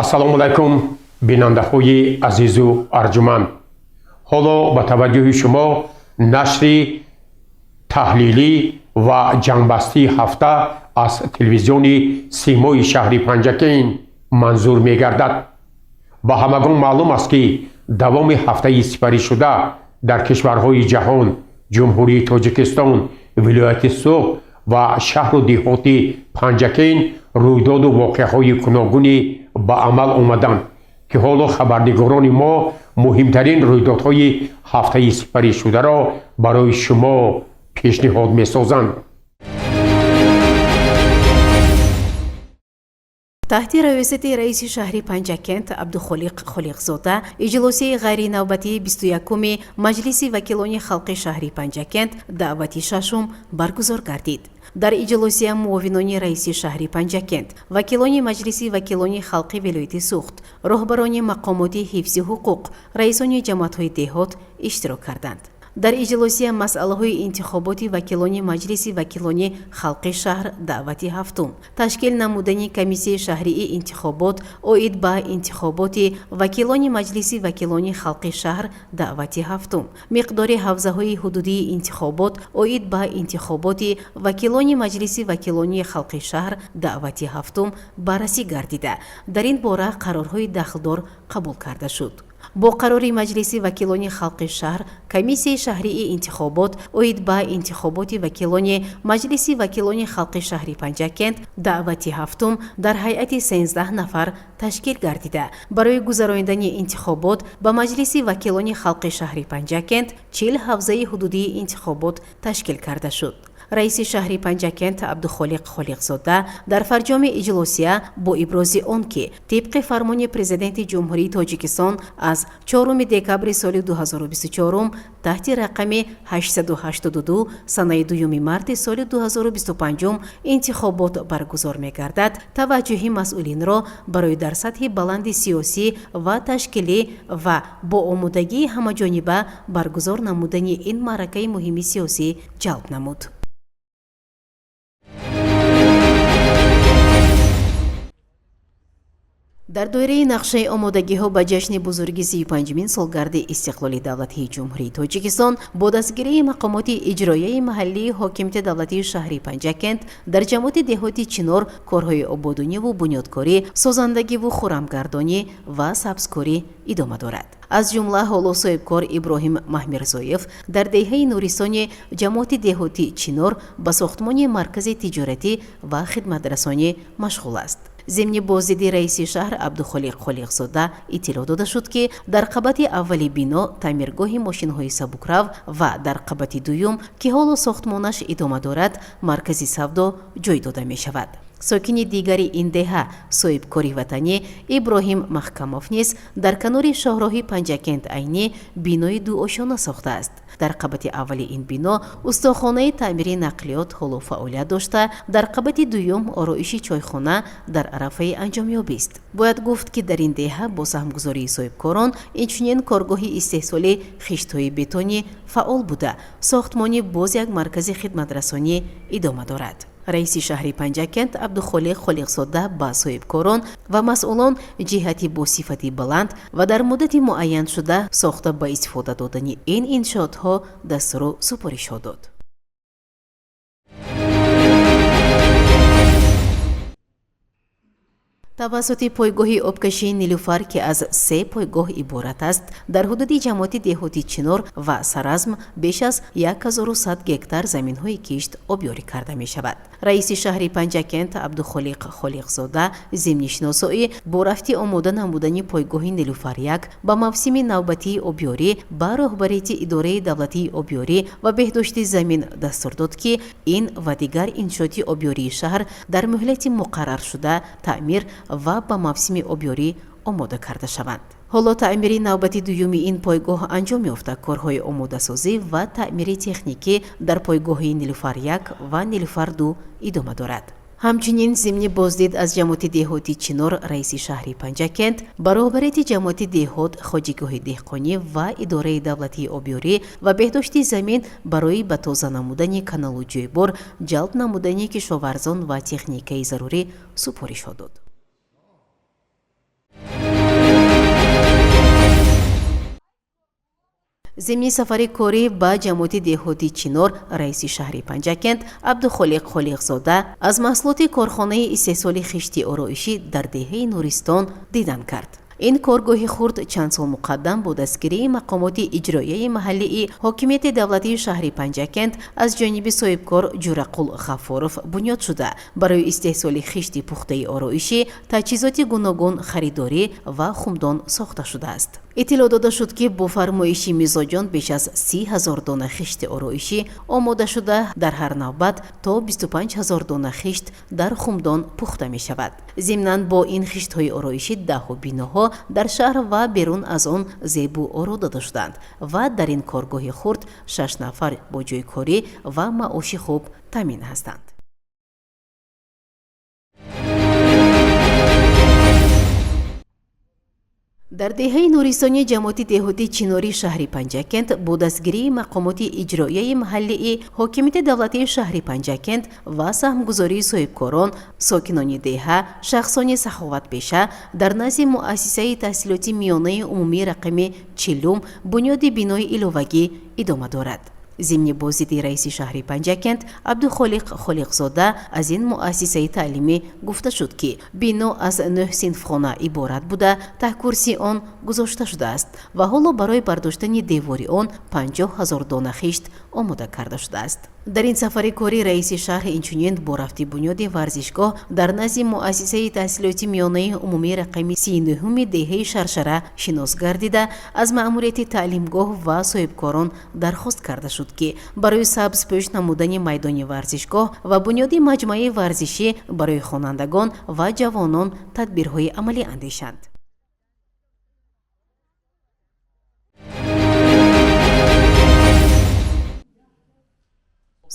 Ассалому алайкум, бинандаҳои азизу арҷуманд. Ҳоло ба таваҷҷӯҳи шумо нашри таҳлилӣ ва ҷамъбастии ҳафта аз телевизиони Симои шаҳри Панҷакент манзур мегардад. Ба ҳамагон маълум аст, ки давоми ҳафтаи сипаришуда дар кишварҳои ҷаҳон, Ҷумҳурии Тоҷикистон, вилояти Суғд ва шаҳру деҳоти Панҷакент рӯйдоду воқеаҳои гуногуне ба амал омаданд, ки ҳоло хабарнигорони мо муҳимтарин рӯйдодҳои ҳафтаи сипаришударо барои шумо пешниҳод месозанд. Таҳти раёсати раиси шаҳри Панҷакент Абдухолиқ Холиқзода иҷлосияи ғайринавбатии 21-уми Маҷлиси вакилони халқи шаҳри Панҷакент даъвати шашум баргузор гардид. Дар иҷлосия муовинони раиси шаҳри Панҷакент, вакилони Маҷлиси вакилони халқи вилояти Суғд, роҳбарони мақомоти ҳифзи ҳуқуқ, раисони ҷамоатҳои деҳот иштирок карданд. Дар иҷлосия масъалаҳои интихоботи вакилони Маҷлиси вакилони халқи шаҳр даъвати ҳафтум, ташкил намудани комиссияи шаҳрии интихобот оид ба интихоботи вакилони Маҷлиси вакилони халқи шаҳр даъвати ҳафтум, миқдори ҳавзаҳои ҳудудии интихобот оид ба интихоботи вакилони Маҷлиси вакилони халқи шаҳр даъвати ҳафтум баррасӣ гардида, дар ин бора қарорҳои дахлдор қабул карда шуд. Бо қарори Маҷлиси вакилони халқи шаҳр комиссияи шаҳрии интихобот оид ба интихоботи вакилони Маҷлиси вакилони халқи шаҳри Панҷакент даъвати ҳафтум дар ҳайати 13 нафар ташкил гардида, барои гузаронидани интихобот ба Маҷлиси вакилони халқи шаҳри Панҷакент 40 ҳавзаи ҳудудии интихобот ташкил карда шуд. Раиси шаҳри Панҷакент Абдухолиқ Холиқзода дар фарҷоми иҷлосия бо ибрози он, ки тибқи фармони Президенти Ҷумҳурии Тоҷикистон аз 4 декабри соли 2024 таҳти рақами 882 санаи 2 марти соли 2025 интихобот баргузор мегардад, таваҷҷӯҳи масъулинро барои дар сатҳи баланди сиёсӣ ва ташкилӣ ва бо омодагии ҳамаҷониба баргузор намудани ин маъракаи муҳими сиёсӣ ҷалб намуд. Дар доираи нақшаи омодагиҳо ба ҷашни бузурги 35-мин солгарди истиқлоли давлатии Ҷумҳурии Тоҷикистон бо дастгирии мақомоти иҷроияи маҳаллии ҳокимияти давлатии шаҳри Панҷакент дар ҷамоати деҳоти Чинор корҳои ободониву бунёдкорӣ, созандагиву хуррамгардонӣ ва сабзкорӣ идома дорад. Аз ҷумла ҳоло соҳибкор Иброҳим Маҳмирзоев дар деҳаи Нуристони ҷамоати деҳоти Чинор ба сохтмони маркази тиҷоратӣ ва хидматрасонӣ машғул аст. Зимни боздиди раиси шаҳр Абдухолиқ Холиқзода иттилоъ дода шуд, ки дар қабати аввали бино таъмиргоҳи мошинҳои сабукрав ва дар қабати дуюм, ки ҳоло сохтмонаш идома дорад, маркази савдо ҷой дода мешавад. Сокини дигари ин деҳа, соҳибкори ватанӣ Иброҳим Маҳкамов низ дар канори шоҳроҳи Панҷакент Айнӣ бинои дуошёна сохтааст. Дар қабати аввали ин бино устохонаи таъмири нақлиёт ҳоло фаъолият дошта, дар қабати дуюм ороиши чойхона дар арафаи анҷомёбист. Бояд гуфт, ки дар ин деҳа бо саҳмгузории соҳибкорон инчунин коргоҳи истеҳсоли хиштҳои бетонӣ фаъол буда, сохтмони боз як маркази хидматрасонӣ идома дорад. Раиси шаҳри Панҷакент Абдухолиқ Холиқзода ба соҳибкорон ва масъулон ҷиҳати бо сифати баланд ва дар муддати муайяншуда сохта ба истифода додани ин иншоотҳо дастуру супоришҳо дод. Тавассути пойгоҳи обкашии Нилуфар, ки аз се пойгоҳ иборат аст, дар ҳудуди ҷамоати деҳоти Чинор ва Саразм беш аз 1100 гектар заминҳои кишт обёрӣ карда мешавад. Раиси шаҳри Панҷакент Абдухолиқ Холиқзода зимни шиносоӣ бо рафти омода намудани пойгоҳи Нилуфар 1 ба мавсими навбатии обёрӣ ба роҳбарияти Идораи давлатии обёрӣ ва беҳдошти замин дастур дод, ки ин ва дигар иншооти обёрии шаҳр дар муҳлати муқарраршуда таъмир ва ба мавсими обёрӣ омода карда шаванд. Ҳоло таъмири навбати дуюми ин пойгоҳ анҷом ёфта, корҳои омодасозӣ ва таъмири техникӣ дар пойгоҳи Нилуфар 1 ва Нилуфар 2 идома дорад. Ҳамчунин зимни боздид аз ҷамоати деҳоти Чинор раиси шаҳри Панҷакент ба роҳбарияти ҷамоати деҳот, хоҷигоҳи деҳқонӣ ва Идораи давлатии обёрӣ ва беҳдошти замин барои ба тоза намудани каналу ҷӯйбор, ҷалб намудани кишоварзон ва техникаи зарурӣ супоришҳо дод. Зимни сафари корӣ ба ҷамоати деҳоти Чинор раиси шаҳри Панҷакент Абдухолиқ Холиқзода аз маҳсулоти корхонаи истеҳсоли хишти ороишӣ дар деҳаи Нуристон дидан кард. Ин коргоҳи хурд чанд сол муқаддам бо дастгирии мақомоти иҷроияи маҳаллии ҳокимияти давлатии шаҳри Панҷакент аз ҷониби соҳибкор Ҷурақул Ғаффоров бунёд шуда, барои истеҳсоли хишти пухтаи ороишӣ таҷҳизоти гуногун харидорӣ ва хумдон сохта шудааст. Иттилоъ дода шуд, ки бо фармоиши мизоҷон беш аз 30 000 дона хишти ороишӣ омода шуда, дар ҳар навбат то 25 000 дона хишт дар хумдон пухта мешавад. Зимнан бо ин хиштҳои ороишӣ даҳҳо биноҳо дар шаҳр ва берун аз он зебу оро дода шуданд ва дар ин коргоҳи хурд шаш нафар бо ҷойкорӣ ва маоши хуб таъмин ҳастанд. Дар деҳаи Нуристони ҷамоати деҳоти Чинори шаҳри Панҷакент бо дастгирии мақомоти иҷроияи маҳаллии ҳокимияти давлатии шаҳри Панҷакент ва саҳмгузории соҳибкорон, сокинони деҳа, шахсони саховатпеша дар назди муассисаи таҳсилоти миёнаи умумии рақами 40-ум бунёди бинои иловагӣ идома дорад. Зимни боздиди раиси шаҳри Панҷакент Абдухолиқ Холиқзода аз ин муассисаи таълимӣ гуфта шуд, ки бино аз нӯҳ синфхона иборат буда, таҳкурсии он гузошта шудааст ва ҳоло барои бардоштани девори он 50 000 дона хишт омода карда шудааст. Дар ин сафари корӣ раиси шаҳр инчунин бо рафти бунёди варзишгоҳ дар назди муассисаи таҳсилоти миёнаи умумии рақами 39-уми деҳаи Шаршара шинос гардида, аз маъмурияти таълимгоҳ ва соҳибкорон дархост карда шуд, ки барои сабзпӯш намудани майдони варзишгоҳ ва бунёди маҷмӯаи варзишӣ барои хонандагон ва ҷавонон тадбирҳои амалӣ андешанд.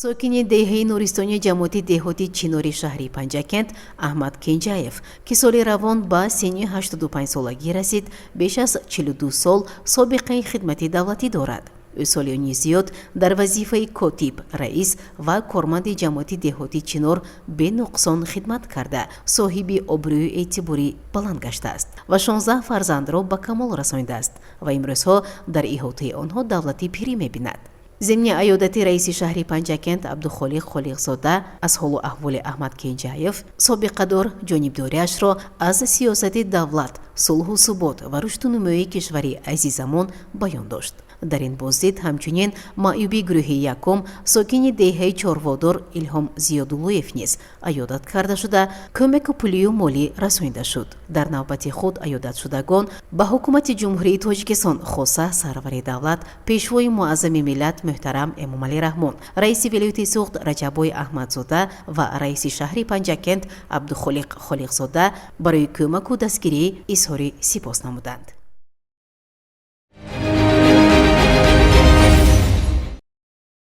Сокини деҳаи Нуристони ҷамоати деҳоти Чинори шаҳри Панҷакент Аҳмад Кенҷаев, ки соли равон ба синни 85-солагӣ расид, беш аз 42 сол собиқаи хидмати давлатӣ дорад. Ӯ солиёни зиёд дар вазифаи котиб, раис ва корманди ҷамоати деҳоти Чинор бенуқсон хидмат карда, соҳиби обрӯю эътиборӣ баланд гаштааст ва 16 фарзандро ба камол расонидааст ва имрӯзҳо дар иҳотаи онҳо давлати пирӣ мебинад. Зимни аёдати раиси шаҳри Панҷакент Абдухолиқ Холиқзода аз ҳолу аҳволи Аҳмад Кенҷаев, собиқадор ҷонибдориашро аз сиёсати давлат, сулҳу субот ва рушду нумӯи кишвари азизамон баён дошт. Дар ин боздид ҳамчунин маъюби гурӯҳи якум, сокини деҳаи Чорводор Илҳом Зиёдуллоев низ аёдат карда шуда, кӯмаку пулию молӣ расонида шуд. Дар навбати худ аёдатшудагон ба ҳукумати Ҷумҳурии Тоҷикистон, хоса сарвари давлат, пешвои муаззами миллат муҳтарам Эмомалӣ Раҳмон, раиси вилояти Суғд Раҷаббой Аҳмадзода ва раиси шаҳри Панҷакент Абдухолиқ Холиқзода барои кӯмаку дастгирӣ изҳори сипос намуданд.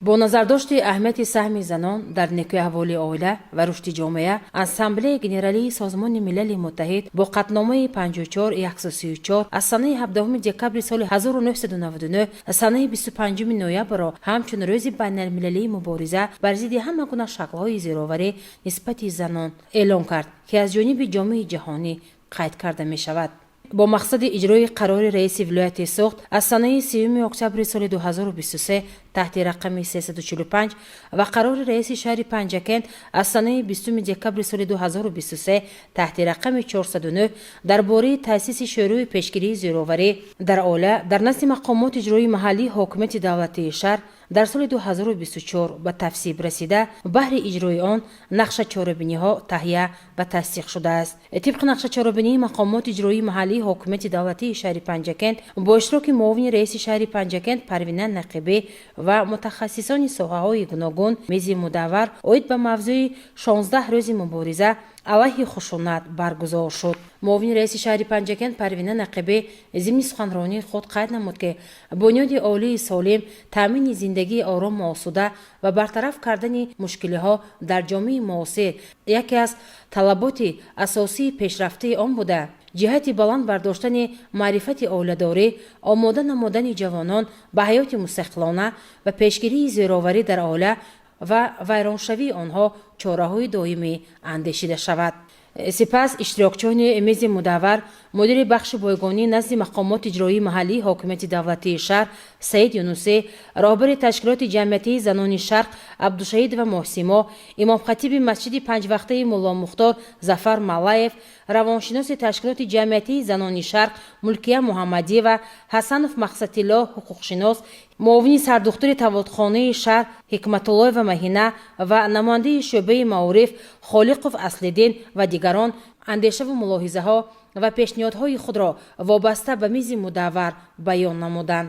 Бо назардошти аҳамияти саҳми занон дар некӯаҳволи оила ва рушди ҷомеа, Ассамблеяи Генералии Созмони Милали Муттаҳид бо қатъномаи 54134 аз санаи 17 декабри соли 1999 санаи 25 ноябрро ҳамчун Рӯзи байналмилалии мубориза бар зидди ҳама гуна шаклҳои зӯроварӣ нисбати занон эълон кард, ки аз ҷониби ҷомеаи ҷаҳонӣ қайд карда мешавад. Бо мақсади иҷрои қарори раиси вилояти Суғд аз санаи 3 октябри соли 2023 таҳти рақами 345 ва қарори раиси шаҳри Панҷакент аз санаи 20 декабри соли 2023 таҳти рақами 409 дар бораи таъсиси Шӯрои пешгирии зӯроварӣ дар оила дар назди мақомоти иҷроии маҳаллии ҳокимияти давлатии шаҳр дар соли 2024 ба тасвиб расида, баҳри иҷрои он нақша чорабиниҳо таҳия ва тасдиқ шудааст. Тибқи нақша чорабинии мақомоти иҷроии маҳаллии ҳокимияти давлатии шаҳри Панҷакент бо иштироки муовини раиси шаҳри Панҷакент Парвина Нақибӣ ва мутахассисони соҳаҳои гуногун мези мудаввар оид ба мавзӯи 16 рӯзи мубориза алайҳи хушунат баргузор шуд. Муовини раиси шаҳри Панҷакент Парвина Нақибӣ зимни суханронии худ қайд намуд, ки бунёди оилаи солим, таъмини зиндагии орому осуда ва бартараф кардани мушкилиҳо дар ҷомеаи муосир яке аз талаботи асосии пешрафтаи он буда, ҷиҳати баланд бардоштани маърифати оиладорӣ, омода намудани ҷавонон ба ҳаёти мустақилона ва пешгирии зӯроварӣ дар оила ва вайроншавии онҳо чораҳои доимӣ андешида шавад. Сипас иштирокчиёни мизи мудаввар, мудири бахши бойгонӣ назди мақомоти иҷроии маҳаллии ҳокимияти давлатии шаҳр Саид Юнусӣ, роҳбари ташкилоти ҷамъиятии занони Шарқ Абдушаҳидова Моҳсимо, имомхатиби масҷиди панҷвақтаи Мулло Мухтор Зафар Маллаев, равоншиноси ташкилоти ҷамъиятии занони Шарқ Мулкия Муҳаммадиева, Ҳасанов Мақсадтилло, ҳуқуқшинос, муовини сардухтури таваллудхонаи шаҳр Ҳикматуллоева Маҳина ва намояндаи шӯъбаи маориф Холиқов Аслиддин ва дигарон андешаву мулоҳизаҳо ва пешниҳодҳои худро вобаста ба мизи мудаввар баён намуданд.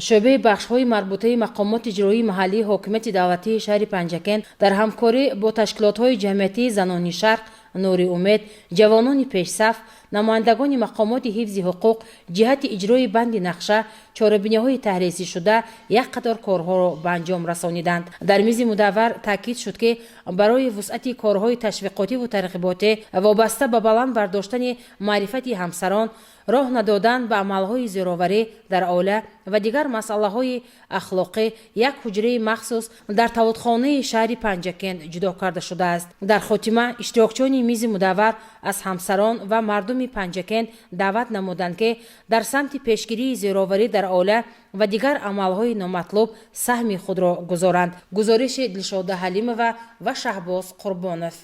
Шӯъбаи бахшҳои марбутаи мақомоти иҷроии маҳаллии ҳокимияти давлатии шаҳри Панҷакент дар ҳамкорӣ бо ташкилотҳои ҷамъиятии занони Шарқ, Нури умед, ҷавонони пешсаф, намояндагони мақомоти ҳифзи ҳуқуқ ҷиҳати иҷрои банди нақша, чорабиниҳои таҳризишуда як қатор корҳоро ба анҷом расониданд. Дар мизи мудаввар таъкид шуд, ки барои вусъати корҳои ташвиқотиву тарғиботӣ вобаста ба баланд бардоштани маърифати ҳамсарон, роҳ надодан ба амалҳои зӯроварӣ дар оила ва дигар масъалаҳои ахлоқӣ як ҳуҷраи махсус дар таваллудхонаи шаҳри Панҷакент ҷудо карда шудааст. Дар хотима иштирокчиёни мизи мудаввар аз ҳамсарон ва мардуми Панҷакент даъват намуданд, ки дар самти пешгирии зӯроварӣ дар оила ва дигар амалҳои номатлуб саҳми худро гузоранд. Гузориши Дилшода Ҳалимова ва Шаҳбоз Қурбонов.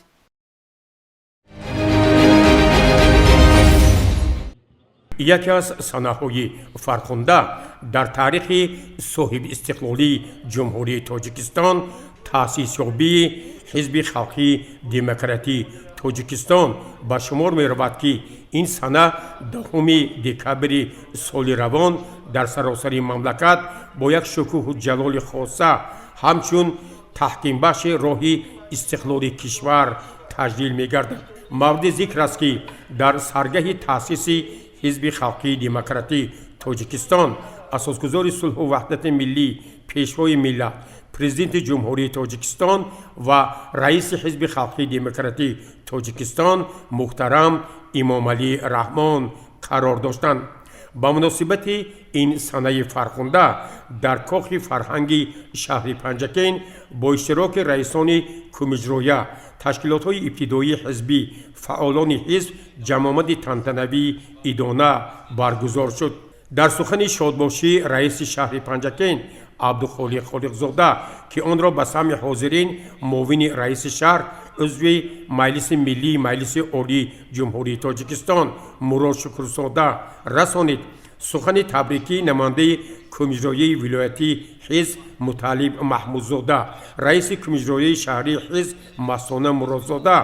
Яке аз санаҳои фархунда дар таърихи соҳибистиқлолии Ҷумҳурии Тоҷикистон таъсисёбии Ҳизби халқии демократии Тоҷикистон ба шумор меравад, ки ин сана 10 декабри соли равон дар саросари мамлакат бо як шукӯҳу ҷалоли хоса ҳамчун таҳкимбахши роҳи истиқлоли кишвар таҷлил мегардад. Мавриди зикр аст, ки дар саргаҳи таъсиси Ҳизби халқии демократии Тоҷикистон асосгузори сулҳу ваҳдати миллӣ, пешвои миллат, Президенти Ҷумҳурии Тоҷикистон ва раиси Ҳизби халқии демократии Тоҷикистон муҳтарам Имомалӣ Раҳмон қарор доштанд. Ба муносибати ин санаи фархунда дар кохи фарҳанги шаҳри Панҷакент бо иштироки раисони кумиҷроя, ташкилотҳои ибтидоии ҳизбӣ, фаъолони ҳизб ҷамъомади тантанавии идона баргузор шуд. Дар сухани шодбошӣ раиси шаҳри Панҷакент Абдухолиқ Холиқзода, ки онро ба самъи ҳозирин муовини раиси шаҳр, узви Маҷлиси Миллии Маҷлиси Олии Ҷумҳурии Тоҷикистон Мурод Шукрзода расонид, сухани табрикии намояндаи кумиҷрояи вилоятии ҳизб Муталиб Маҳмудзода, раиси кумиҷрояи шаҳрии ҳизб Мастона Муродзода,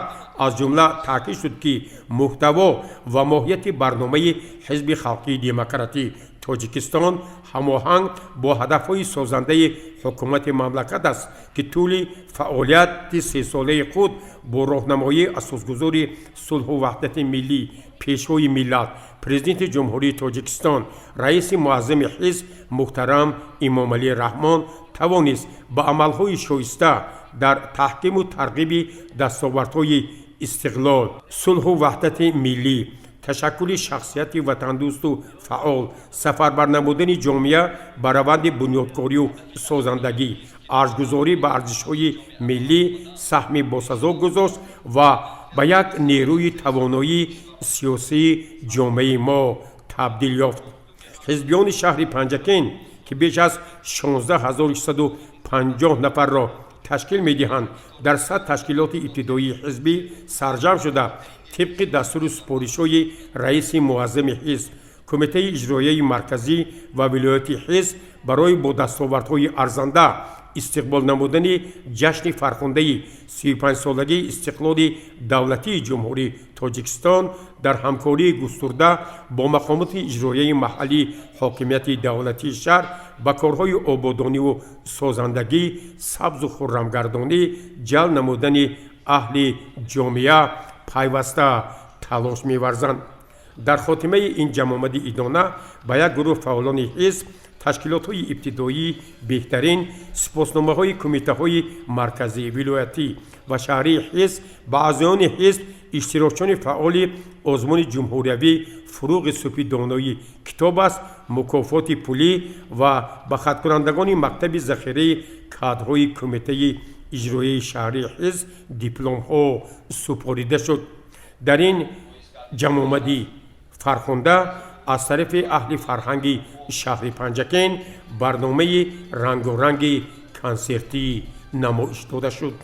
аз ҷумла таъкид шуд, ки муҳтаво ва моҳияти барномаи Ҳизби халқии демократии Тоҷикистон ҳамоҳанг бо ҳадафҳои созандаи ҳукумати мамлакат аст, ки тӯли фаъолияти сесолаи худ бо роҳнамоии асосгузори сулҳу ваҳдати миллӣ, пешвои миллат, Президенти Ҷумҳурии Тоҷикистон, раиси муаззами ҳизб муҳтарам Имомалӣ Раҳмон тавонист ба амалҳои шоиста дар таҳкиму тарғиби дастовардҳои истиқлол, сулҳу ваҳдати миллӣ, ташаккули шахсияти ватандӯсту фаъол, сафарбар намудани ҷомеа ба раванди бунёдкорию созандагӣ, арҷгузорӣ ба арзишҳои миллӣ саҳми босазо гузошт ва ба як нерӯи тавоноии сиёсии ҷомеаи мо табдил ёфт. Ҳизбиёни шаҳри Панҷакент, ки беш аз 16 650 нафарро ташкил медиҳанд, дар 100 ташкилоти ибтидоии ҳизбӣ сарҷамъ шуда, тибқи дастуру супоришҳои раиси муаззами ҳизб, Кумитаи иҷроияи марказӣ ва вилояти ҳизб барои бо дастовардҳои арзанда истиқбол намудани ҷашни фархундаи 35-солагии истиқлоли давлатии Ҷумҳурии Тоҷикистон дар ҳамкории густурда бо мақомоти иҷроияи маҳаллии ҳокимияти давлатии шаҳр ба корҳои ободониву созандагӣ, сабзу хуррамгардонӣ ҷалб намудани аҳли ҷомеа пайваста талош меварзанд. Дар хотимаи ин ҷамъомади идона ба як гурӯҳ фаъолони ҳизб, ташкилотҳои ибтидоии беҳтарин сипосномаҳои кумитаҳои марказӣ, вилоятӣ ва шаҳрии ҳизб, ба аъзоёни ҳизб, иштирокчиёни фаъоли озмуни ҷумҳуриявӣ «Фурӯғи субҳи доноӣ китоб аст» мукофоти пулӣ ва ба хаткунандагони мактаби захираи кадрҳои кумитаи иҷроияи шаҳрии ҳизб дипломҳо супорида шуд. Дар ин ҷамъомадӣ фархунда аз тарафи аҳли фарҳанги шаҳри Панҷакент барномаи рангоранги консертӣ намоиш дода шуд.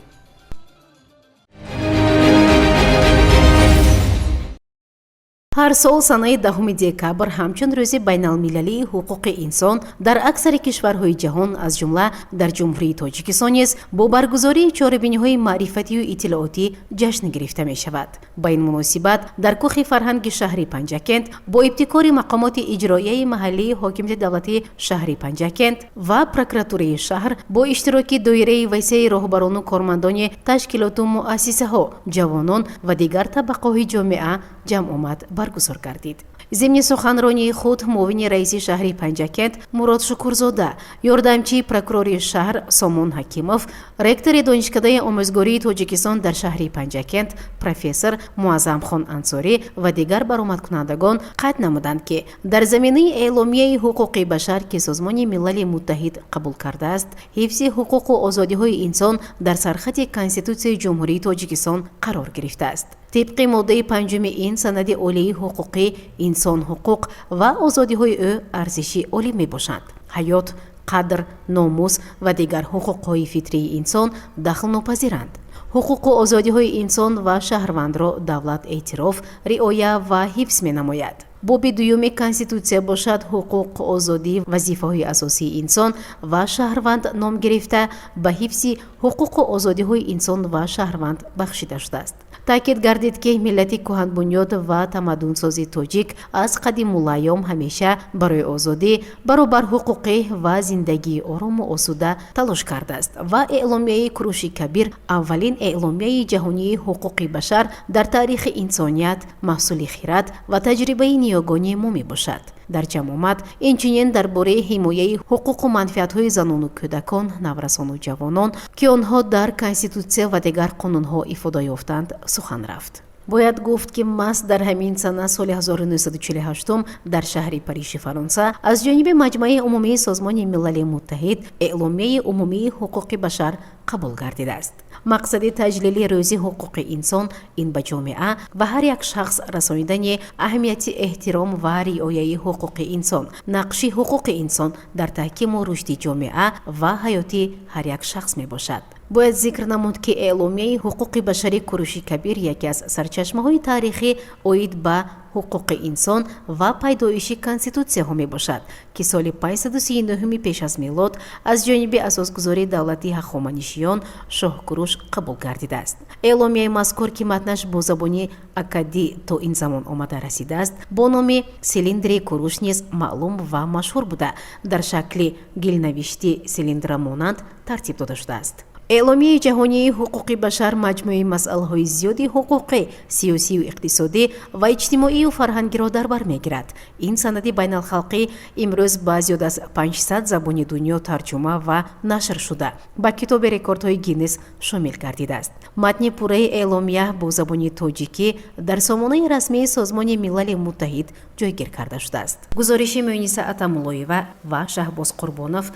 Ҳар сол санаи 10 декабр ҳамчун рӯзи байналмилалии ҳуқуқи инсон дар аксари кишварҳои ҷаҳон, аз ҷумла дар Ҷумҳурии Тоҷикистон низ бо баргузории чорабиниҳои маърифатию иттилоотӣ ҷашн гирифта мешавад. Ба ин муносибат дар кӯхи фарҳанги шаҳри Панҷакент бо ибтикори мақомоти иҷроияи маҳаллии ҳокимияти давлатии шаҳри Панҷакент ва прокуратураи шаҳр бо иштироки доираи васеи роҳбарону кормандони ташкилоту муассисаҳо, ҷавонон ва дигар табақаҳои ҷомеа ҷамъомад баргузор гардид. Зимни суханронии худ муовини раиси шаҳри Панҷакент Мурод Шукурзода, ёрдамчии прокурори шаҳр Сомон Ҳакимов, ректори Донишкадаи омӯзгории Тоҷикистон дар шаҳри Панҷакент профессор Муаззамхон Ансорӣ ва дигар баромадкунандагон қайд намуданд, ки дар заминаи Эъломияи ҳуқуқи башар, ки Созмони Милали Муттаҳид қабул кардааст, ҳифзи ҳуқуқу озодиҳои инсон дар сархати Конститутсияи Ҷумҳурии Тоҷикистон қарор гирифтааст. Тибқи моддаи панҷуми ин санади олии ҳуқуқӣ, инсон, ҳуқуқ ва озодиҳои ӯ арзиши олӣ мебошанд. Ҳаёт, қадр, номус ва дигар ҳуқуқҳои фитрии инсон дахлнопазиранд. Ҳуқуқу озодиҳои инсон ва шаҳрвандро давлат эътироф, риоя ва ҳифз менамояд. Боби дуюми Конститутсия бошад, «Ҳуқуқ, озодӣ, вазифаҳои асосии инсон ва шаҳрванд» ном гирифта, ба ҳифзи ҳуқуқу озодиҳои инсон ва шаҳрванд бахшида шудааст. Таъкид гардид, ки миллати кӯҳанбунёд ва тамаддунсози тоҷик аз қадимулайём ҳамеша барои озодӣ, баробарҳуқуқӣ ва зиндагии орому осуда талош кардааст ва Эъломияи Куруши Кабир, аввалин эъломияи ҷаҳонии ҳуқуқи башар дар таърихи инсоният, маҳсули хирад ва таҷрибаи ниёгони мо мебошад. Дар ҷамъомад инчунин дар бораи ҳимояи ҳуқуқу манфиатҳои занону кӯдакон, наврасону ҷавонон, ки онҳо дар Конститутсия ва дигар қонунҳо ифода ёфтанд, сухан рафт. Бояд гуфт, ки маҳз дар ҳамин сана, соли 1948, дар шаҳри Парижи Фаронса аз ҷониби Маҷмаи умумии Созмони Милали Муттаҳид Эъломияи умумии ҳуқуқи башар қабул гардидааст. Мақсади таҷлили Рӯзи ҳуқуқи инсон ин ба ҷомеа ва ҳар як шахс расонидани аҳамияти эҳтиром ва риояи ҳуқуқи инсон, нақши ҳуқуқи инсон дар таҳкиму рушди ҷомеа ва ҳаёти ҳар як шахс мебошад. Бояд зикр намуд, ки Эъломияи ҳуқуқи башари Куруши Кабир яке аз сарчашмаҳои таърихӣ оид ба ҳуқуқи инсон ва пайдоиши конститутсияҳо мебошад, ки соли 539 пеш аз милод аз ҷониби асосгузори давлати Ҳахоманишиён шоҳ Куруш қабул гардидааст. Эъломияи мазкур, ки матнаш бо забони акадӣ то ин замон омада расидааст, бо номи Силиндри Куруш низ маълум ва машҳур буда, дар шакли гилнавишти силиндрамонанд тартиб дода шудааст. Эъломияи ҷаҳонии ҳуқуқи башар маҷмӯи масъалаҳои зиёди ҳуқуқӣ, сиёсию иқтисодӣ ва иҷтимоию фарҳангиро дар бар мегирад. Ин санади байналхалқӣ имрӯз ба зиёд аз 500 забони дунё тарҷума ва нашр шуда, ба Китоби рекордҳои Гиннес шомил гардидааст. Матни пурраи эъломия бо забони тоҷикӣ дар сомонаи расмии Созмони Милали Муттаҳид ҷойгир карда шудааст. Гузориши Муниса Атамуллоева ва Шаҳбоз Қурбонов.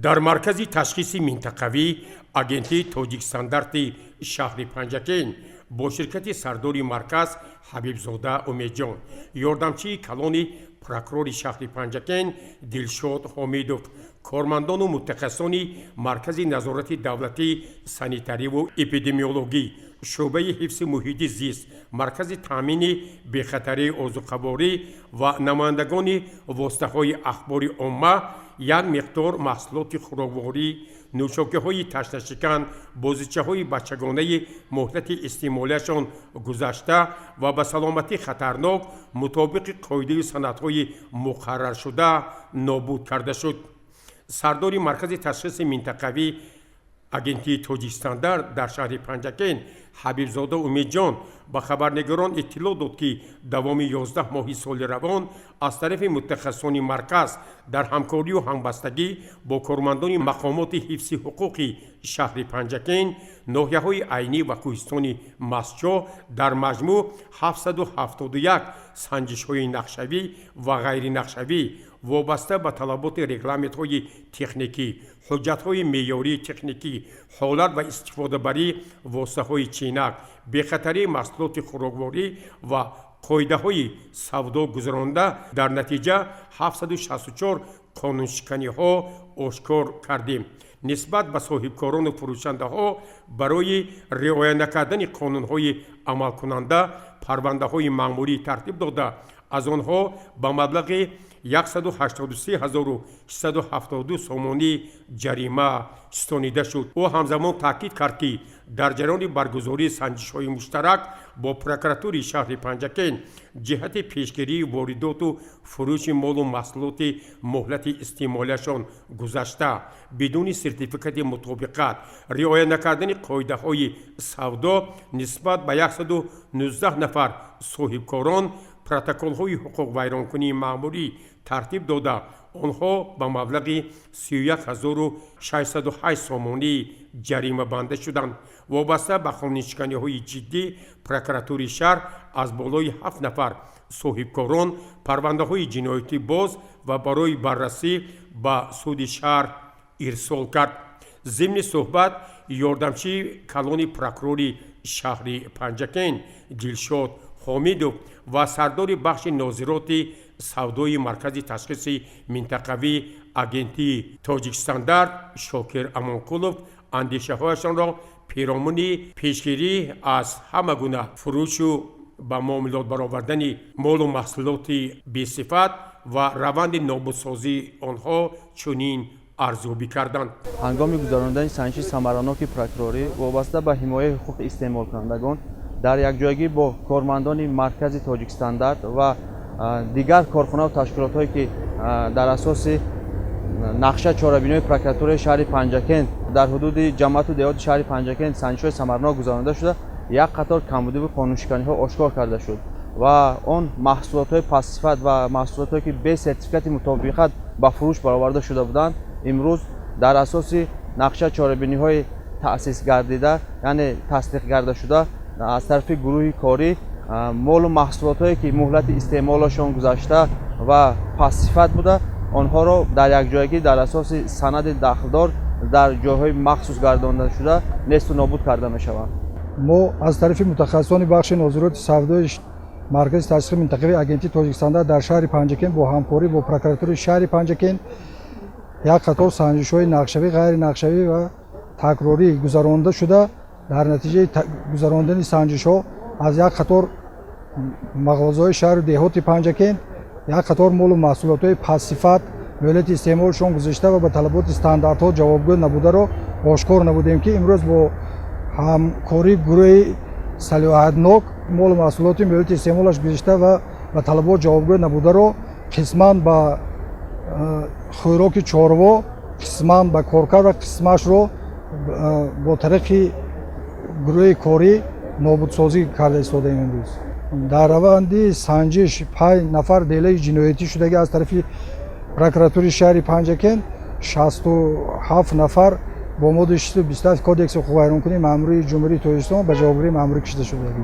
Дар маркази ташхиси минтақавӣ агентии Тоҷикстандарти шаҳри Панҷакент бо ширкати сардори марказ Ҳабибзода Умедҷон, ёрдамчии калони прокурори шаҳри Панҷакент Дилшод Ҳомидов, кормандону мутахассисони Маркази назорати давлатии санитариву эпидемиологӣ, шӯъбаи ҳифзи муҳити зист, Маркази таъмини бехатарии озуқаворӣ ва намояндагони воситаҳои ахбори омма як миқдор маҳсулоти хӯрокворӣ, нӯшокиҳои ташнашикан, бозичаҳои бачагонаи муҳлати истеъмолиашон гузашта ва ба саломатӣ хатарнок мутобиқи қоидаю санадҳои муқарраршуда нобуд карда шуд. Сардори Маркази ташхиси минтақавӣ агентии Тоҷикстандарт дар шаҳри Панҷакент Ҳабибзода Умедҷон ба хабарнигорон иттилоъ дод, ки давоми 11 моҳи соли равон аз тарафи мутахассисони марказ дар ҳамкорию ҳамбастагӣ бо кормандони мақомоти ҳифзи ҳуқуқи шаҳри Панҷакент, ноҳияҳои Айнӣ ва кӯҳистони Мастчоҳ дар маҷмӯъ 771 санҷишҳои нақшавӣ ва ғайринақшавӣ Вобаста ба талаботи регламентҳои техникӣ, ҳуҷҷатҳои меъёрии техникӣ, ҳолат ва истифодабарии воситаҳои чинак, бехатарии маҳсулоти хӯрокворӣ ва қоидаҳои савдо гузаронда, дар натиҷа 764 қонуншиканиҳо ошкор кардем. Нисбат ба соҳибкорону фурӯшандаҳо барои риоя накардани қонунҳои амалкунанда парвандаҳои маъмурӣ тартиб дода, аз онҳо ба маблағи 183 672 сомонӣ ҷарима ситонида шуд. Ӯ ҳамзамон таъкид кард, ки дар ҷараёни баргузории санҷишҳои муштарак бо прокуратураи шаҳри Панҷакент ҷиҳати пешгирии воридоту фурӯши молу маҳсулоти муҳлати истеъмолиашон гузашта, бидуни сертификати мутобиқат, риоя накардани қоидаҳои савдо нисбат ба 119 нафар соҳибкорон протоколҳои ҳуқуқвайронкунии маъмурӣ тартиб дода, онҳо ба маблағи 31 608 сомонӣ ҷаримабанда шуданд. Вобаста ба қонуншиканиҳои ҷиддӣ прокуратураи шаҳр аз болои ҳафт нафар соҳибкорон парвандаҳои ҷиноятӣ боз ва барои баррасӣ ба суди шаҳр ирсол кард. Зимни суҳбат ёрдамчии калони прокурори шаҳри Панҷакент Дилшод Ҳомидов ва сардори бахши нозироти савдои маркази ташхиси минтақавии агентии Тоҷикстандарт Шокир Амонқулов андешаҳояшонро перомуни пешгирӣ аз ҳама гуна фурӯшу ба муомилот баровардани молу маҳсулоти бесифат ва раванди нобудсозии онҳо чунин арзёбӣ карданд. Ҳангоми гузаронидани санҷиши самараноки прокурорӣ вобаста ба ҳимояи ҳуқуқи истеъмолкунандагон дар якҷоягӣ бо кормандони маркази Тоҷикстандарт ва дигар корхонаву ташкилотҳое, ки дар асоси нақша чорабиниҳои прокуратураи шаҳри Панҷакент дар ҳудуди ҷамоату деҳоти шаҳри Панҷакент санҷишҳои самаранок гузаронида шуда, як қатор камбудиву қонуншиканиҳо ошкор карда шуд ва он маҳсулотҳои пастсифат ва маҳсулотҳое, ки бе сертификати мутобиқат ба фурӯш бароварда шуда буданд, имрӯз дар асоси нақша чорабиниҳои таъсис гардида, яъне тасдиқ карда шуда аз тарафи гурӯҳи корӣ, молу маҳсулотҳое, ки муҳлати истеъмолашон гузашта ва пастсифат буда, онҳоро дар якҷоягӣ дар асоси санади дахлдор дар ҷойҳои махсус гардондашуда несту нобуд карда мешаванд. Мо аз тарафи мутахассисони бахши нозироти савдои маркази ташхиси минтақавии агентии Тоҷикстандарт дар шаҳри Панҷакент бо ҳамкорӣ бо прокуратураи шаҳри Панҷакент як қатор санҷишҳои нақшавӣ, ғайринақшавӣ ва такрорӣ гузаронда шуда, дар натиҷаи гузарондани санҷишҳо аз як қатор мағозаҳои шаҳру деҳоти Панҷакент як қатор молу маҳсулотҳои пастсифат, муҳлати истеъмолшон гузашта ва ба талаботи стандартҳо ҷавобгӯ набударо ошкор намудем, ки имрӯз бо ҳамкории гурӯҳи салоҳиятнок молу маҳсулоти муҳлати истеъмолаш гузашта ва ба талабот ҷавобгӯ набударо қисман ба хӯроки чорво, қисман ба коркард ва қисмашро бо тариқи гурӯҳи корӣ нобудсозӣ карда истодаем. Имрӯз дар раванди санҷиш 5 нафар делаи ҷиноятӣ шудагӣ аз тарафи прокуратураи шаҳри Панҷакент, 67 нафар бо моддаи 627 Кодекси ҳуқуқвайронкунии маъмурии Ҷумҳурии Тоҷикистон ба ҷавобгарии маъмурӣ кашида шудагӣ.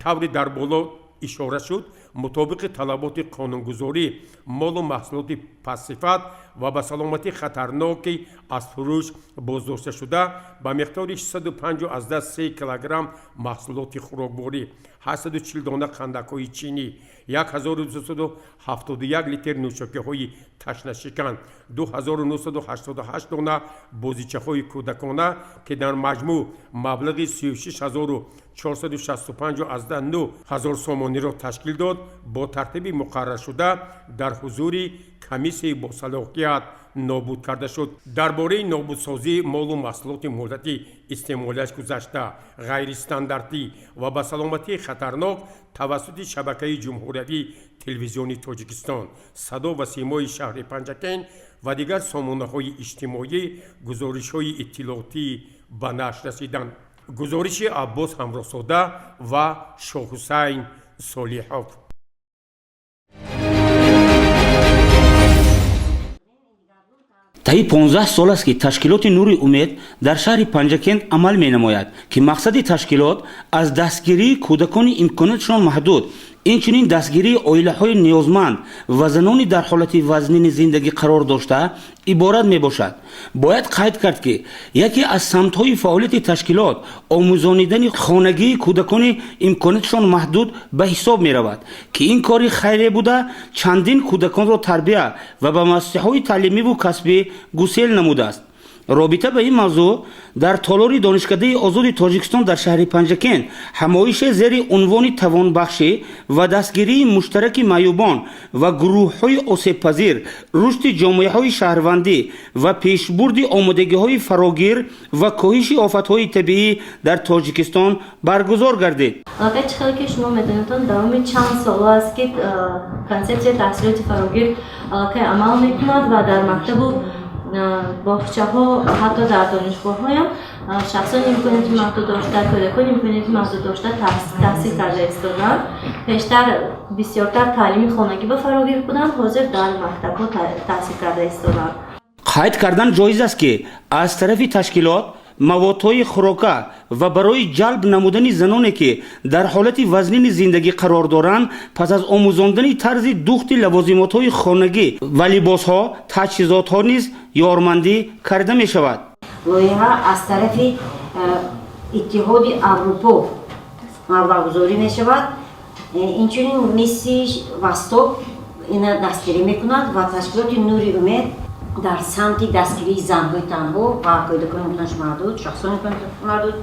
Тавре дар боло ишора шуд, мутобиқи талаботи қонунгузорӣ, молу маҳсулоти пастсифат ва ба саломатӣ хатарноки аз фурӯш боздошташуда ба миқдори 605,3 килограмм маҳсулоти хӯрокворӣ, 840 дона қандакҳои чинӣ, 1271 литр нӯшокиҳои ташнашикан, 2988 дона бозичаҳои кӯдакона, ки дар маҷмӯъ маблағи 36 465,9 ҳазор сомониро ташкил дод, бо тартиби муқарраршуда дар ҳузури комиссияи босалоҳият нобуд карда шуд. Дар бораи нобудсозии молу маҳсулоти муҳлати истеъмолиаш гузашта, ғайристандартӣ ва ба саломатии хатарнок тавассути шабакаи ҷумҳуриявии телевизиони Тоҷикистон, Садо ва Симои шаҳри Панҷакент ва дигар сомонаҳои иҷтимоӣ гузоришҳои иттилоотӣ ба нашр расиданд. Гузориши Аббос Ҳамроҳзода ва Шоҳҳусайн Солиҳов. Таи 15 сол аст, ки ташкилоти Нури Умед дар шаҳри Панҷакент амал менамояд, ки мақсади ташкилот аз дастгирии кӯдакони имкониятшон маҳдуд. Инчунин дастгирии оилаҳои ниёзманд ва занони дар ҳолати вазнини зиндагӣ қарор дошта иборат мебошад. Бояд қайд кард, ки яке аз самтҳои фаъолияти ташкилот омӯзонидани хонагии кӯдакони имкониятшон маҳдуд ба ҳисоб меравад, ки ин кори хайре буда, чандин кӯдаконро тарбия ва ба муассисаҳои таълимиву касбӣ гусел намудааст. Робита ба ин мавзӯъ дар толори Донишкадаи озоди Тоҷикистон дар шаҳри Панҷакент ҳамоише зери унвони тавонбахшӣ ва дастгирии муштараки маъюбон ва гурӯҳҳои осебпазир, рушди ҷомеаҳои шаҳрвандӣ ва пешбурди омодагиҳои фарогир ва коҳиши офатҳои табиӣ дар Тоҷикистон баргузор гардид. Аллакай, чӣ хеле ки шумо медонедон, давоми чанд соло аст, ки консепсияи таҳсилоти фарогир аллакай амал мекунад ва дар мактабу боғчаҳо, ҳатто дар донишгоҳҳоям шахсони имконияти маҳдуд дошта, кӯдакони имконияти маҳдуд дошта таҳсил карда истодаанд. Пештар бисёртар таълими хонагӣ ба фарогир буданд, ҳозир дар мактабҳо таҳсил карда истодаанд. Қайд кардан ҷоиз аст, ки аз тарафи ташкилот маводҳои хӯрока ва барои ҷалб намудани заноне, ки дар ҳолати вазнини зиндагӣ қарор доранд, пас аз омӯзондани тарзи духти лавозимотҳои хонагӣ ва либосҳо, таҷҳизотҳо низ ёрмандӣ карда мешавад. Лоиҳа аз тарафи Иттиҳоди Аврупо маблағгузорӣ мешавад. Инчунин миссияи Восток ина дастгирӣ мекунад ва ташкилоти Нури Умед дар самти дастгирии занҳои танҳо ва кӯдакони имконаш маҳдуд, шахсони маҳдуд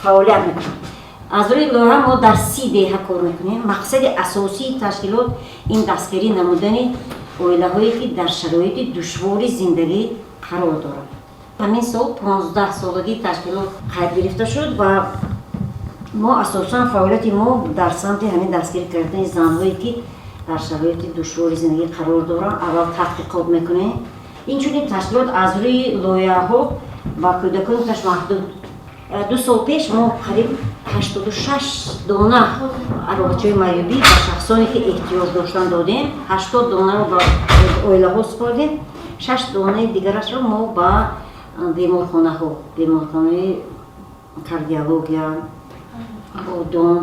фаъолият мекунад. Аз рӯи лоиҳа мо дар 30 деҳа кор мекунем. Мақсади асосии ташкилот ин дастгирӣ намудани оилаҳое, ки дар шароити душвори зиндагӣ қарор доранд. Ҳамин сол 15-солагии ташкилот қайд гирифта шуд ва мо асосан фаъолияти мо дар самти ҳамин дастгирӣ кардани занҳое, ки дар шароити душвори зиндагӣ қарор доранд, аввал таҳқиқот мекунем. Инчунин ташкилот аз рӯи лоиҳаҳо ба кӯдакони маҳдуд 2 сол пеш мо қариб 86 дона аробачаҳои маъюбӣ ба шахсоне, ки эҳтиёҷ доштанд, додем. 80 донаро ба оилаҳо супордем, шаш донаи дигарашро мо ба беморхонаҳо, беморхонаи кардиология, бодом,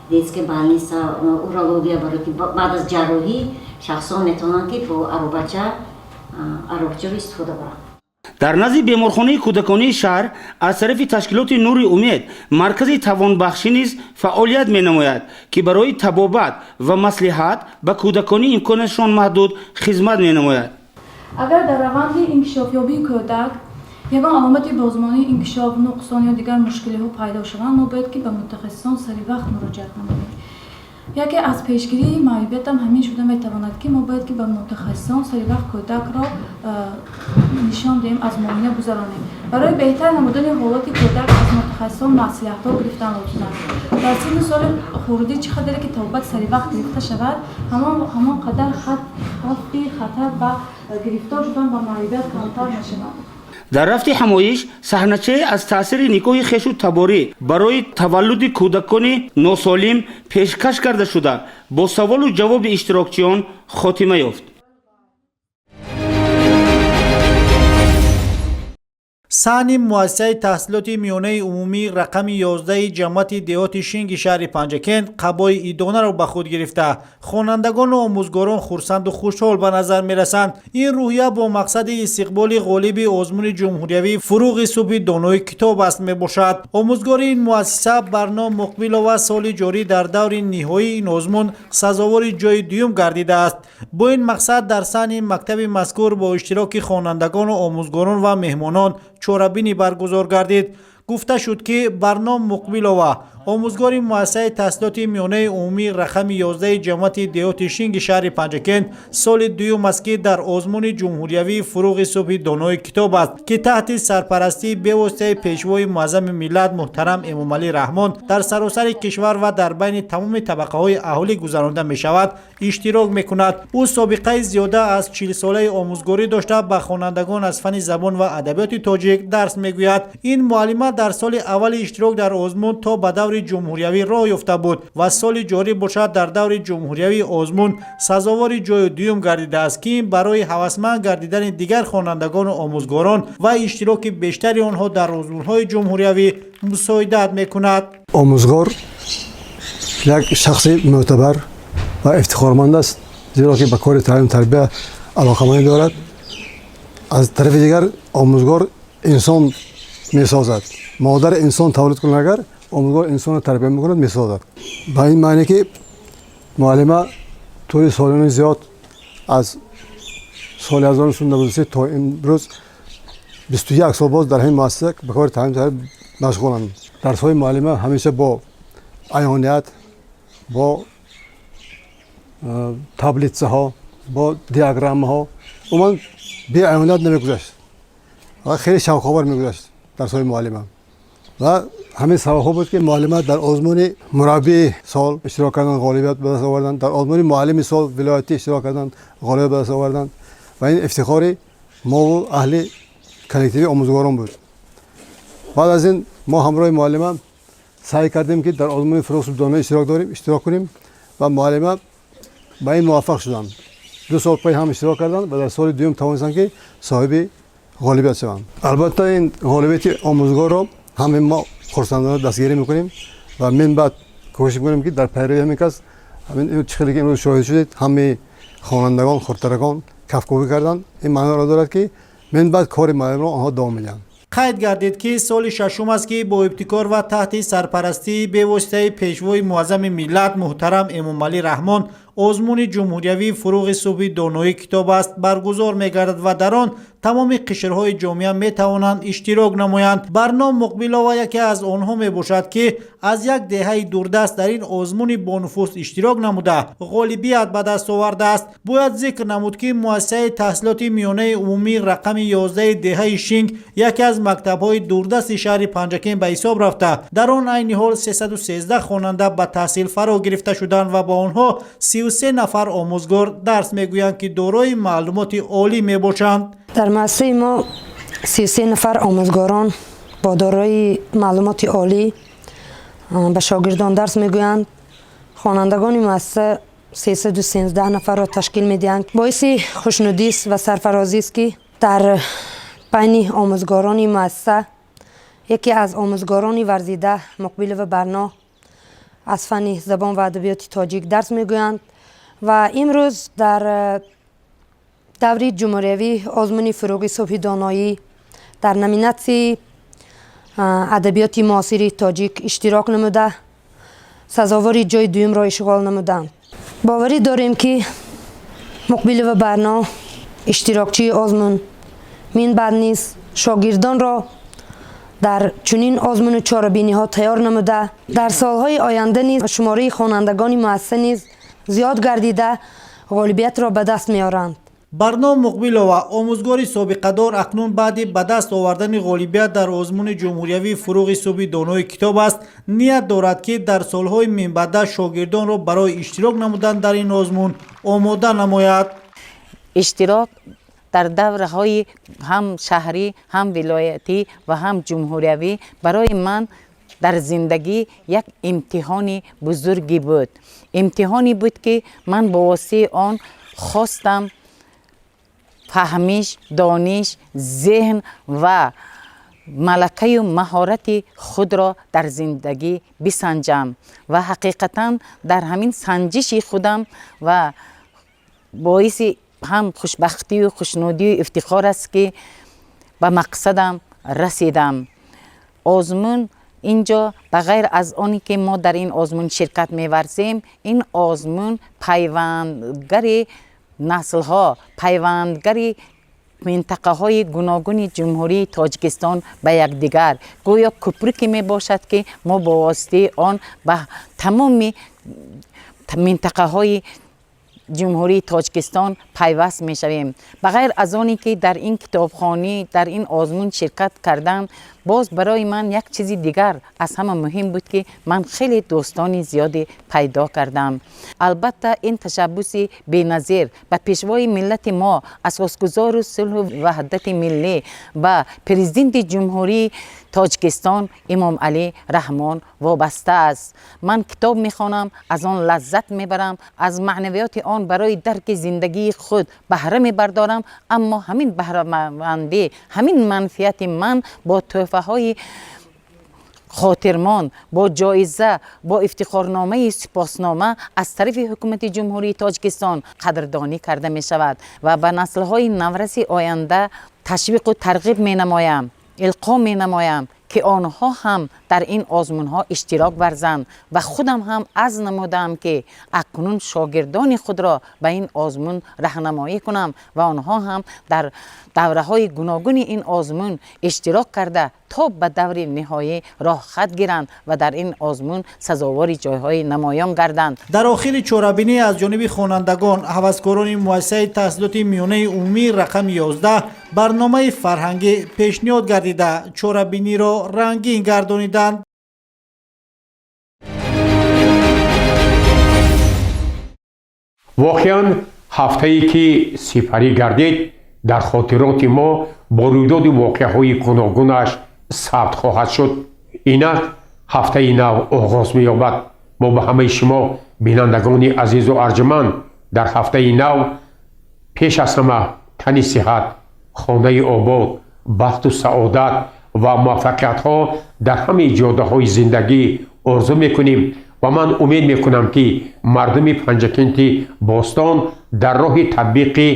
детская больница, урология, барои ки баъд аз ҷарроҳӣ шахсон метавонанд, ки бо аробачаро истифода баранд. Дар назди беморхонаи кӯдаконии шаҳр аз тарафи ташкилоти Нури Умед маркази тавонбахшӣ низ фаъолият менамояд, ки барои табобат ва маслиҳат ба кӯдакони имкониятшон маҳдуд хизмат менамояд. Агар дар раванди инкишофёбии кӯдак ягон аломати бозмонии инкишоф, нуқсон ё дигар мушкилиҳо пайдо шаванд, мо бояд ки ба мутахассисон саривақт муроҷиат намоем. Яке аз пешгирии маъюбиятам ҳамин шуда метавонад, ки мо бояд ки ба мутахассисон саривақт кӯдакро нишон диҳем, аз муоина гузаронем. Барои беҳтар намудани ҳолати кӯдак аз мутахассисон маслиҳатҳо гирифтан лозим аст. Дар синну соли хурдӣ чӣ қадаре ки табобат саривақт гирифта шавад, ҳамон қадар хавфи хатар ба гирифтор шудан ба маъюбият камтар мешавад. Дар рафти ҳамоиш саҳначае аз таъсири никоҳи хешу таборӣ барои таваллуди кӯдакони носолим пешкаш карда шуда, бо саволу ҷавоби иштирокчиён хотима ёфт. Саҳни муассисаи таҳсилоти миёнаи умумии рақами 11 ҷамоати деҳоти Шинги шаҳри Панҷакент қабои идонаро ба худ гирифта, хонандагону омӯзгорон хурсанду хушҳол ба назар мерасанд. Ин рӯҳия бо мақсади истиқболи ғолиби озмуни ҷумҳуриявӣ «Фуруғи субҳи донои китоб аст» мебошад. Омӯзгори ин муассиса Барно Муқбилова соли ҷорӣ дар даври ниҳоии ин озмун сазовори ҷои дуюм гардидааст. Бо ин мақсад дар саҳни мактаби мазкур бо иштироки хонандагону омӯзгорон ва меҳмонон чорабинӣ баргузор гардид. Гуфта шуд, ки Барно Муқбилова, омӯзгори муассисаи таҳсилоти миёнаи умумии рақами 11 ҷамоати деҳоти Шинги шаҳри Панҷакент, соли дуюм аст, ки дар озмуни ҷумҳуриявии «Фуруғи субҳи донои китоб аст», ки таҳти сарпарастии бевоситаи Пешвои муаззами миллат муҳтарам Эмомалӣ Раҳмон дар саросари кишвар ва дар байни тамоми табақаҳои аҳолӣ гузаронида мешавад, иштирок мекунад. Ӯ собиқаи зиёда аз 40-солаи омӯзгорӣ дошта, ба хонандагон аз фанни забон ва адабиёти тоҷик дарс мегӯяд. Ин муаллима дар соли аввали иштирок дар озмун то ба даври ҷумҳуриявӣ роҳ ёфта буд ва соли ҷорӣ бошад, дар даври ҷумҳуриявии озмун сазовори ҷои дуюм гардидааст, ки ин барои ҳавасманд гардидани дигар хонандагону омӯзгорон ва иштироки бештари онҳо дар озмунҳои ҷумҳуриявӣ мусоидат мекунад. Омӯзгор Як шахси мӯътабар ва ифтихорманд аст, зеро ки ба кори таълиму тарбия алоқамандӣ дорад. Аз тарафи дигар, омӯзгор инсон месозад. Модар инсон тавлид кунад, агар омӯзгор инсонро тарбия мекунад, месозад. Ба ин маъне ки муаллима тӯли солони зиёд, аз соли 1993 то имрӯз 21 сол боз, дар ҳамин муассиса ба кори таълиму тарбия машғуланд. Дарсҳои муаллима ҳамеша бо аёният, бо таблицаҳо, бо диаграммаҳо, умуман беаёният намегузашт ва хеле шавқовар мегузашт дарсҳои муаллима. Ва ҳамин сабабҳо буд, ки муаллима дар озмуни мураббии сол иштирок карданд, ғолибият ба даст оварданд, дар озмуни муаллими сол вилоятӣ иштирок карданд, ғолибият ба даст оварданд ва ин ифтихори мову аҳли коллективи омӯзгорон буд. Баъд аз ин мо ҳамроҳи муаллима саъй кардем, ки дар озмуни Фурӯғи субҳи доноӣ иштирок кунем ва муаллима ба ин муваффақ шуданд. 2 сол пай ҳам иштирок карданд ва дар соли дуюм тавонистанд, ки соҳиби ғолибият шаванд. Албатта, ин ғолибияти омӯзгорро ҳамаи мо хурсандона дастгирӣ мекунем ва мин баъд кӯшиш мекунем, ки дар пайравии ҳамин кас, ҳамин чӣ хеле ки имрӯз шоҳид шудед, ҳамаи хонандагон, хурдтаракон кафкӯбӣ карданд, ин маъноро дорад, ки мин баъд кори муаллимро онҳо давом медиҳанд. Қайд гардид, ки соли шашум аст, ки бо ибтикор ва таҳти сарпарастии бевоситаи Пешвои муаззами миллат муҳтарам Эмомалӣ Раҳмон озмуни ҷумҳуриявии Фурӯғи субҳи доноӣ китоб аст баргузор мегардад ва дар он тамоми қишрҳои ҷомеа метавонанд иштирок намоянд. Барно Муқбилова яке аз онҳо мебошад, ки аз як деҳаи дурдаст дар ин озмуни бонуфуз иштирок намуда, ғолибият ба даст овардааст. Бояд зикр намуд, ки муассисаи таҳсилоти миёнаи умумии рақами 11 деҳаи Шинг яке аз мактабҳои дурдасти шаҳри Панҷакент ба ҳисоб рафта, дар он айни ҳол 313 хонанда ба таҳсил фаро гирифта шуданд ва ба онҳо 33 нафар омӯзгор дарс мегӯянд, ки дорои маълумоти олӣ мебошанд. Дар муассисаи мо 33 нафар омӯзгорон бо дорои маълумоти олӣ ба шогирдон дарс мегӯянд. Хонандагони муассиса 313 нафарро ташкил медиҳанд. Боиси хушнудист ва сарфарозист, ки дар байни омӯзгорони муассиса яке аз омӯзгорони варзида Муқбилова Барно аз фанни забон ва адабиёти тоҷик дарс мегӯянд ва имрӯз дар даври ҷумҳуриявии озмуни Фурӯғи субҳи доноӣ дар номинатсияи адабиёти муосири тоҷик иштирок намуда, сазовори ҷои дуюмро ишғол намуданд. Боварӣ дорем, ки Муқбилова Барно, иштирокчии озмун, минбаъд низ шогирдонро дар чунин озмуну чорабиниҳо тайёр намуда, дар солҳои оянда низ шумораи хонандагони муассиса низ зиёд гардида, ғолибиятро ба даст меоранд. Барно Муқбилова, омӯзгори собиқадор, акнун баъди ба даст овардани ғолибият дар озмуни ҷумҳуриявии Фурӯғи субҳи донои китоб аст, ният дорад, ки дар солҳои минбаъда шогирдонро барои иштирок намудан дар ин озмун омода намояд. Иштирок дар давраҳои ҳам шаҳрӣ, ҳам вилоятӣ ва ҳам ҷумҳуриявӣ барои ман дар зиндагӣ як имтиҳони бузурге буд. Имтиҳоне буд, ки ман бо воситаи он хостам фаҳмиш, дониш, зеҳн ва малакаю маҳорати худро дар зиндагӣ бисанҷам ва ҳақиқатан дар ҳамин санҷиши худам ва боиси ҳам хушбахтию хушнудию ифтихор аст, ки ба мақсадам расидам. Озмун инҷо, ба ғайр аз оне ки мо дар ин озмун ширкат меварзем, ин озмун пайвандгари наслҳо, пайвандгари минтақаҳои гуногуни Ҷумҳурии Тоҷикистон ба якдигар, гӯё кӯпруке мебошад, ки мо бо воситаи он ба тамоми минтақаҳои Ҷумҳурии Тоҷикистон пайваст мешавем. Ба ғайр аз оне ки дар ин китобхонӣ, дар ин озмун ширкат кардам, боз барои ман як чизи дигар аз ҳама муҳим буд, ки ман хеле дӯстони зиёде пайдо кардам. Албатта, ин ташаббуси беназир ба Пешвои миллати мо, асосгузору сулҳу ваҳдати миллӣ ва Президенти Ҷумҳурии Тоҷикистон Имомалӣ Раҳмон вобаста аст. Ман китоб мехонам, аз он лаззат мебарам, аз маънавиёти он барои дарки зиндагии худ баҳра мебардорам. Аммо ҳамин баҳрамандӣ, ҳамин манфиати ман бо тӯҳфаҳои Хотирмон бо ҷоиза, бо ифтихорномаи сипоснома аз тарафи ҳукумати Ҷумҳурии Тоҷикистон қадрдонӣ карда мешавад ва ба наслҳои навраси оянда ташвиқу тарғиб менамоям, илқо менамоям, ки онҳо ҳам дар ин озмунҳо иштирок варзанд ва худам ҳам азм намудаам, ки акнун шогирдони худро ба ин озмун раҳнамоӣ кунам ва онҳо ҳам дар давраҳои гуногуни ин озмун иштирок карда, то ба даври ниҳоӣ роҳхат гиранд ва дар ин озмун сазовори ҷойҳои намоён гарданд. Дар охири чорабинӣ аз ҷониби хонандагон, ҳаваскорони муассисаи таҳсилоти миёнаи умумии рақами 11 барномаи фарҳангӣ пешниҳод гардида, чорабиниро рангин гардониданд. Воқеан, ҳафтае ки сипарӣ гардид, дар хотироти мо бо рӯйдоди воқеаҳои гуногунаш сабт хоҳад шуд. Инак ҳафтаи нав оғоз меёбад. Мо ба ҳамаи шумо, бинандагони азизу арҷуманд, дар ҳафтаи нав пеш аз ҳама тани сиҳат, хонаи обод, бахту саодат ва муваффақиятҳо дар ҳамаи ҷодаҳои зиндагӣ орзу мекунем ва ман умед мекунам, ки мардуми Панҷакенти бостон дар роҳи татбиқи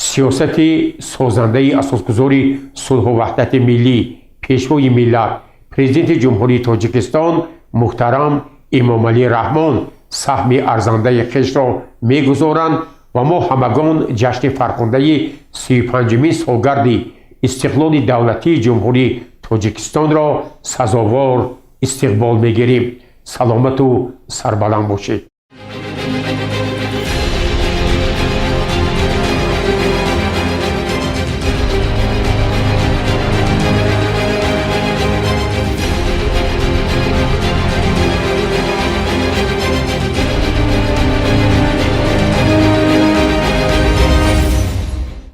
сиёсати созандаи асосгузори сулҳу ваҳдати миллӣ, пешвои миллат, Президенти Ҷумҳурии Тоҷикистон муҳтарам Эмомалӣ Раҳмон саҳми арзандаи хешро мегузоранд ва мо ҳамагон ҷашни фархундаи 35-умин солгарди истиқлоли давлатии Ҷумҳурии Тоҷикистонро сазовор истиқбол мегирем. Саломату сарбаланд бошед.